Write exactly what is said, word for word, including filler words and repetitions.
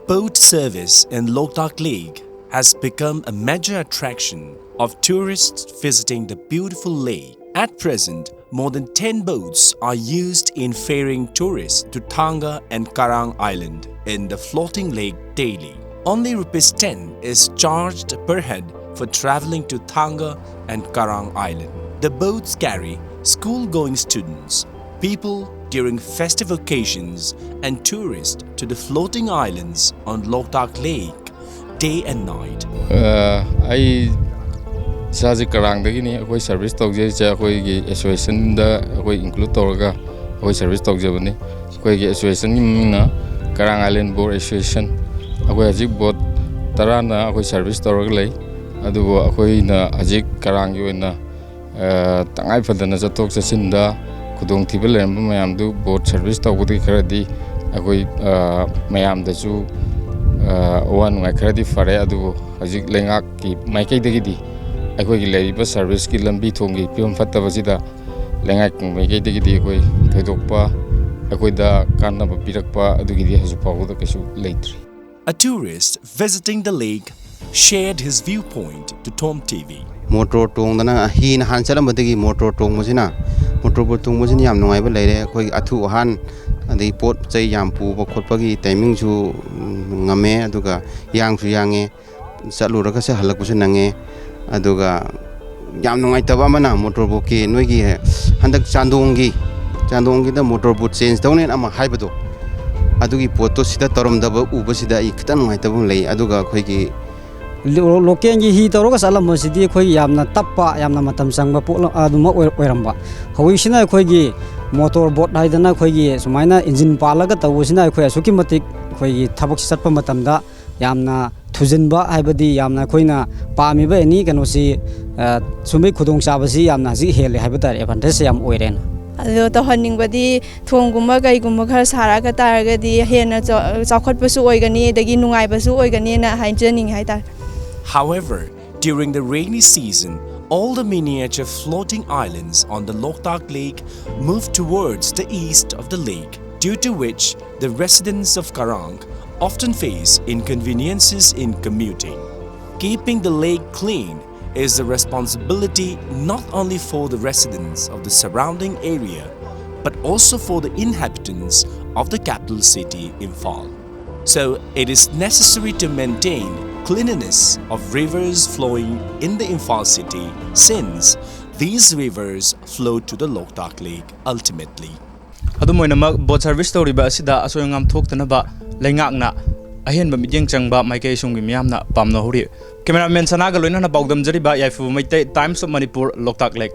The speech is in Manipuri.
Boat service in Loktak Lake has become a major attraction of tourists visiting the beautiful lake. At present, more than ten boats are used in ferrying tourists to Thanga and Karang Island in the floating lake daily. Only rupees ten is charged per head for traveling to Thanga and Karang Island. The boats carry school-going students, people during festive occasions, and tourists to the floating islands on Loktak Lake day and night. ꯑꯩ ꯏꯁꯥꯁꯦ ꯀꯔꯥꯡꯗꯒꯤꯅꯤ꯫ ꯑꯩꯈꯣꯏ ꯁꯥꯔꯚꯤꯁ ꯇꯧꯖꯔꯤꯁꯦ ꯑꯩꯈꯣꯏꯒꯤ ꯑꯦꯁꯣꯁꯤꯌꯦꯁꯟꯗ ꯑꯩꯈꯣꯏ ꯏꯟꯀ꯭ꯂꯨꯗ ꯇꯧꯔꯒ ꯑꯩꯈꯣꯏ ꯁꯥꯔꯚꯤꯁ ꯇꯧꯖꯕꯅꯤ꯫ ꯑꯩꯈꯣꯏꯒꯤ ꯑꯦꯁꯣꯁꯤꯌꯦꯁꯟꯒꯤ ꯃꯃꯤꯡꯅ ꯀꯔꯥꯡ ꯑꯥꯏꯂꯦꯟ ꯕꯣꯠ ꯑꯦꯁꯣꯁꯤꯌꯦꯁꯟ꯫ ꯑꯩꯈꯣꯏ ꯍꯧꯖꯤꯛ ꯕꯣꯠ ꯇꯔꯥꯅ ꯑꯩꯈꯣꯏ ꯁꯥꯔꯚꯤꯁ ꯇꯧꯔꯒ ꯂꯩ꯫ ꯑꯗꯨꯕꯨ ꯑꯩꯈꯣꯏꯅ ꯍꯧꯖꯤꯛ ꯀꯔꯥꯡꯒꯤ ꯑꯣꯏꯅ ꯇꯉꯥꯏ ꯐꯗꯅ ꯆꯠꯊꯣꯛ ꯆꯠꯁꯤꯟꯗ ꯈꯨꯗꯣꯡꯊꯤꯕ ꯂꯩꯔꯝꯕ ꯃꯌꯥꯝꯗꯨ ꯕꯣꯠ ꯁꯥꯔꯚꯤꯁ ꯇꯧꯕꯗꯒꯤ ꯈꯔꯗꯤ ꯑꯩꯈꯣꯏ ꯃꯌꯥꯝꯗꯁꯨ ꯑꯋꯥ ꯅꯨꯡꯉꯥꯏ ꯈꯔꯗꯤ ꯐꯔꯦ꯫ ꯑꯗꯨꯕꯨ ꯍꯧꯖꯤꯛ ꯂꯩꯉꯥꯛꯀꯤ ꯃꯥꯏꯀꯩꯗꯒꯤꯗꯤ ꯑꯩꯈꯣꯏꯒꯤ ꯂꯩꯔꯤꯕ ꯁꯥꯔꯚꯤꯁꯀꯤ ꯂꯝꯕꯤ ꯊꯣꯡꯒꯤ ꯐꯤꯕꯝ ꯐꯠꯇꯕꯁꯤꯗ ꯂꯩꯉꯥꯛꯀꯤ ꯃꯥꯏꯀꯩꯗꯒꯤꯗꯤ ꯑꯩꯈꯣꯏ ꯊꯣꯏꯗꯣꯛꯄ ꯑꯩꯈꯣꯏꯗ ꯀꯥꯟꯅꯕ ꯄꯤꯔꯛꯄ ꯑꯗꯨꯒꯤꯗꯤ ꯍꯧꯖꯤꯛ ꯐꯥꯎꯕꯗ ꯀꯩꯁꯨ ꯂꯩꯇ꯭ꯔꯤ꯫ A tourist visiting the lake shared his viewpoint to Tom T V. Motor ꯇꯣꯡꯗꯅ ꯍꯤꯅ ꯍꯥꯟꯅ ꯆꯠꯂꯝꯕꯗꯒꯤ ꯃꯣꯇꯣꯔ ꯇꯣꯡꯕꯁꯤꯅ ꯃꯣꯇꯣꯔ ꯕꯣꯠ ꯇꯣꯡꯕꯁꯤꯅ ꯌꯥꯝ ꯅꯨꯡꯉꯥꯏꯕ ꯂꯩꯔꯦ꯫ ꯑꯩꯈꯣꯏꯒꯤ ꯑꯊꯨ ꯑꯍꯥꯟ ꯑꯗꯩ ꯄꯣꯠ ꯆꯩ ꯌꯥꯝ ꯄꯨꯕ ꯈꯣꯠꯄꯒꯤ ꯇꯥꯏꯃꯤꯡꯁꯨ ꯉꯝꯃꯦ, ꯑꯗꯨꯒ ꯌꯥꯡꯁꯨ ꯌꯥꯡꯉꯦ, ꯆꯠꯂꯨꯔꯒꯁꯨ ꯍꯜꯂꯛꯄꯁꯨ ꯅꯪꯉꯦ꯫ ꯑꯗꯨꯒ ꯌꯥꯝ ꯅꯨꯡꯉꯥꯏꯇꯕ ꯑꯃꯅ ꯃꯣꯇꯣꯔ ꯕꯣꯠꯀꯤ ꯅꯣꯏꯒꯤ ꯍꯟꯗꯛ ꯆꯥꯟꯗꯣꯡꯒꯤ ꯆꯥꯟꯗꯣꯡꯒꯤꯗ ꯃꯣꯇꯣꯔ ꯕꯣꯠ ꯆꯦꯟꯖ ꯇꯧꯅꯦꯅ ꯑꯃ ꯍꯥꯏꯕꯗꯣ, ꯑꯗꯨꯒꯤ ꯄꯣꯠꯇꯣ ꯁꯤꯗ ꯇꯧꯔꯝꯗꯕ ꯎꯕꯁꯤꯗ ꯑꯩ ꯈꯤꯇꯪ ꯅꯨꯡꯉꯥꯏꯇꯕ ꯑꯃ ꯂꯩ꯫ ꯑꯗꯨꯒ ꯑꯩꯈꯣꯏꯒꯤ ꯂꯣꯀꯦꯜꯒꯤ ꯍꯤ ꯇꯧꯔꯒ ꯆꯠꯂꯝꯕꯁꯤꯗꯤ ꯑꯩꯈꯣꯏ ꯌꯥꯝꯅ ꯇꯞꯄ, ꯌꯥꯝꯅ ꯃꯇꯝ ꯆꯪꯕ ꯄꯣꯠ ꯑꯗꯨꯃꯛ ꯑꯣꯏꯔꯝꯕ꯫ ꯍꯧꯖꯤꯛꯁꯤꯅ ꯑꯩꯈꯣꯏꯒꯤ ꯃꯣꯇꯣꯔ ꯕꯣꯠ ꯍꯥꯏꯗꯅ ꯑꯩꯈꯣꯏꯒꯤ ꯁꯨꯃꯥꯏꯅ ꯏꯟꯖꯤꯟ ꯄꯥꯜꯂꯒ ꯇꯧꯕꯁꯤꯅ ꯑꯩꯈꯣꯏ ꯑꯁꯨꯛꯀꯤ ꯃꯇꯤꯛ ꯑꯩꯈꯣꯏꯒꯤ ꯊꯕꯛꯁꯤ ꯆꯠꯄ ꯃꯇꯝꯗ ꯌꯥꯝꯅ ꯊꯨꯖꯤꯟꯕ, ꯍꯥꯏꯕꯗꯤ ꯌꯥꯝꯅ ꯑꯩꯈꯣꯏꯅ ꯄꯥꯝꯃꯤꯕ ꯑꯦꯅꯤ ꯀꯩꯅꯣꯁꯤ ꯁꯨꯝꯕꯒꯤ ꯈꯨꯗꯣꯡꯆꯥꯕꯁꯤ ꯌꯥꯝꯅ ꯍꯧꯖꯤꯛ ꯍꯦꯜꯂꯦ ꯍꯥꯏꯕ ꯇꯥꯔꯦ, ꯑꯦꯗꯚꯥꯟꯇꯦꯖꯁꯦ ꯌꯥꯝ ꯑꯣꯏꯔꯦꯅ꯫ ꯑꯗꯣ ꯇꯧꯍꯟꯅꯤꯡꯕꯗꯤ ꯊꯣꯡꯒꯨꯝꯕ ꯀꯩꯒꯨꯝꯕ ꯈꯔ ꯁꯥꯔꯛꯑꯒ ꯇꯥꯔꯒꯗꯤ ꯍꯦꯟꯅ ꯆꯥꯎꯈꯠꯄꯁꯨ ꯑꯣꯏꯒꯅꯤ, ꯑꯗꯒꯤ ꯅꯨꯡꯉꯥꯏꯕꯁꯨ ꯑꯣꯏꯒꯅꯤꯅ ꯍꯥꯏꯖꯅꯤꯡꯉꯤ ꯍꯥꯏꯇꯥꯔꯦ꯫ However, during the rainy season, all the miniature floating islands on the Loktak Lake move towards the east of the lake, due to which the residents of Karang often face inconveniences in commuting. Keeping the lake clean is the responsibility not only for the residents of the surrounding area, but also for the inhabitants of the capital city, Imphal. So, it is necessary to maintain cleanliness of rivers flowing in the Imphal city, since these rivers flow to the Loktak Lake ultimately. ꯑꯗꯨꯝ ꯑꯣꯏꯅꯃꯛ, ꯕꯣꯠ ꯁꯔꯚꯤꯁ ꯇꯧꯔꯤꯕ ꯑꯁꯤꯗ ꯑꯁꯣꯏ ꯑꯉꯥꯝ ꯊꯣꯛꯇꯅꯕ ꯂꯩꯉꯥꯛꯅ ꯑꯍꯦꯟꯕ ꯃꯤꯠꯌꯦꯡ ꯆꯪꯕ ꯃꯥꯏꯀꯩ ꯑꯁꯣꯝꯒꯤ ꯃꯤꯌꯥꯝꯅ ꯄꯥꯝꯅꯍꯧꯔꯤ꯫ ꯀꯦꯃꯦꯔꯥꯃꯦꯟ ꯁꯅꯥꯒ ꯂꯣꯏꯅꯅ ꯄꯥꯎꯗꯝꯖꯔꯤꯕ ꯌꯥꯏꯐꯕ Meitei, Times of Manipur, Loktak lake.